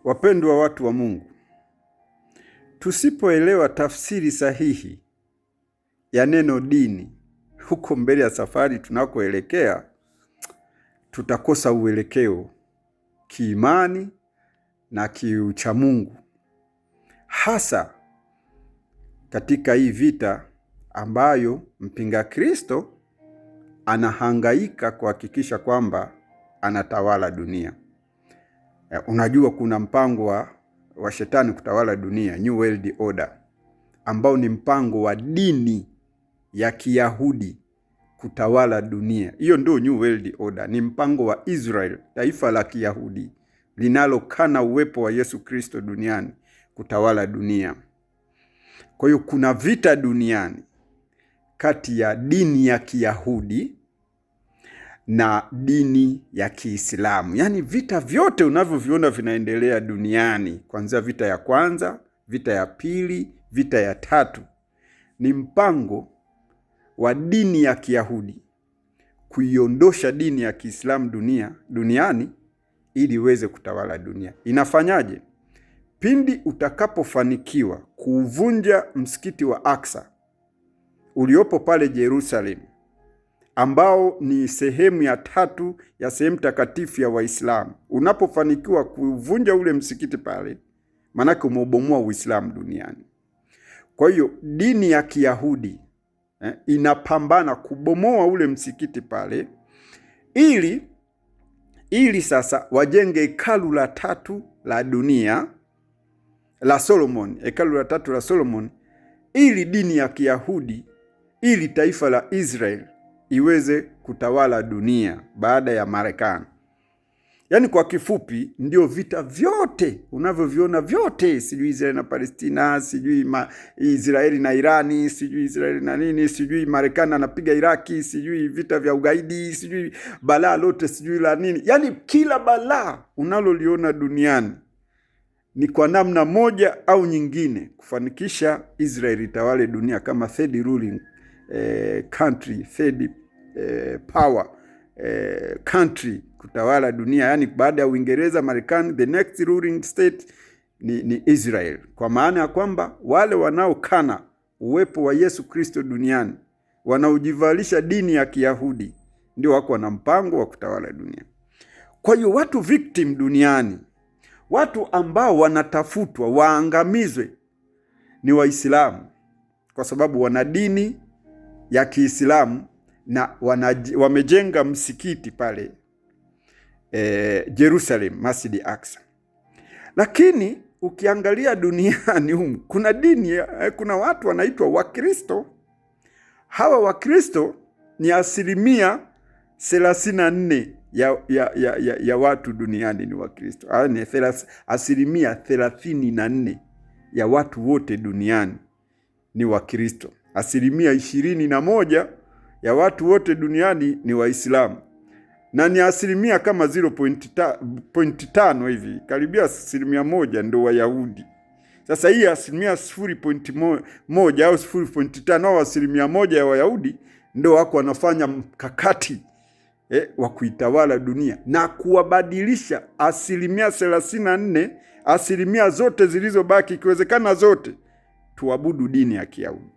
Wapendwa watu wa Mungu, tusipoelewa tafsiri sahihi ya neno dini, huko mbele ya safari tunakoelekea, tutakosa uelekeo kiimani na kiuchamungu, hasa katika hii vita ambayo mpinga Kristo anahangaika kuhakikisha kwamba anatawala dunia. Unajua kuna mpango wa shetani kutawala dunia, New World Order, ambao ni mpango wa dini ya Kiyahudi kutawala dunia. Hiyo ndio New World Order, ni mpango wa Israel, taifa la Kiyahudi linalokana uwepo wa Yesu Kristo duniani kutawala dunia. Kwa hiyo kuna vita duniani kati ya dini ya Kiyahudi na dini ya Kiislamu. Yaani vita vyote unavyoviona vinaendelea duniani, kuanzia vita ya kwanza, vita ya pili, vita ya tatu, ni mpango wa dini ya Kiyahudi kuiondosha dini ya Kiislamu duniani ili iweze kutawala dunia. Inafanyaje? Pindi utakapofanikiwa kuuvunja msikiti wa Aksa uliopo pale Jerusalem, ambao ni sehemu ya tatu ya sehemu takatifu ya Waislamu, unapofanikiwa kuuvunja ule msikiti pale, maanake umeubomoa Uislamu duniani. Kwa hiyo dini ya Kiyahudi inapambana kubomoa ule msikiti pale ili sasa wajenge hekalu la tatu la dunia la Solomon, hekalu la tatu la Solomon, ili dini ya Kiyahudi, ili taifa la Israel iweze kutawala dunia baada ya Marekani. Yaani kwa kifupi, ndio vita vyote unavyoviona vyote, sijui Israeli na Palestina, sijui Israeli na Irani, sijui Israeli na nini, sijui Marekani anapiga Iraki, sijui vita vya ugaidi, sijui balaa lote, sijui la nini. Yaani kila balaa unaloliona duniani ni kwa namna moja au nyingine kufanikisha Israeli itawale dunia kama third ruling country, third power country kutawala dunia. Yani baada ya Uingereza, Marekani, the next ruling state ni Israel, kwa maana ya kwamba wale wanaokana uwepo wa Yesu Kristo duniani, wanaojivalisha dini ya Kiyahudi, ndio wako na mpango wa kutawala dunia. Kwa hiyo watu victim duniani, watu ambao wanatafutwa waangamizwe ni Waislamu, kwa sababu wana dini ya Kiislamu na wamejenga msikiti pale Jerusalem, Masjid Aqsa. Lakini ukiangalia duniani humu kuna dini, kuna watu wanaitwa Wakristo. Hawa Wakristo ni 34% ya watu duniani ni Wakristo. Hawa ni 34% ya watu wote duniani ni Wakristo. 21% ya watu wote duniani ni Waislamu, na ni asilimia kama 0.5 hivi, karibia 1% ndio Wayahudi. Sasa hii 0.1% au 0.5 au 1% ya Wayahudi ndio wako wanafanya mkakati wa kuitawala dunia na kuwabadilisha 34%, asilimia zote zilizobaki, ikiwezekana zote, tuabudu dini ya Kiyahudi.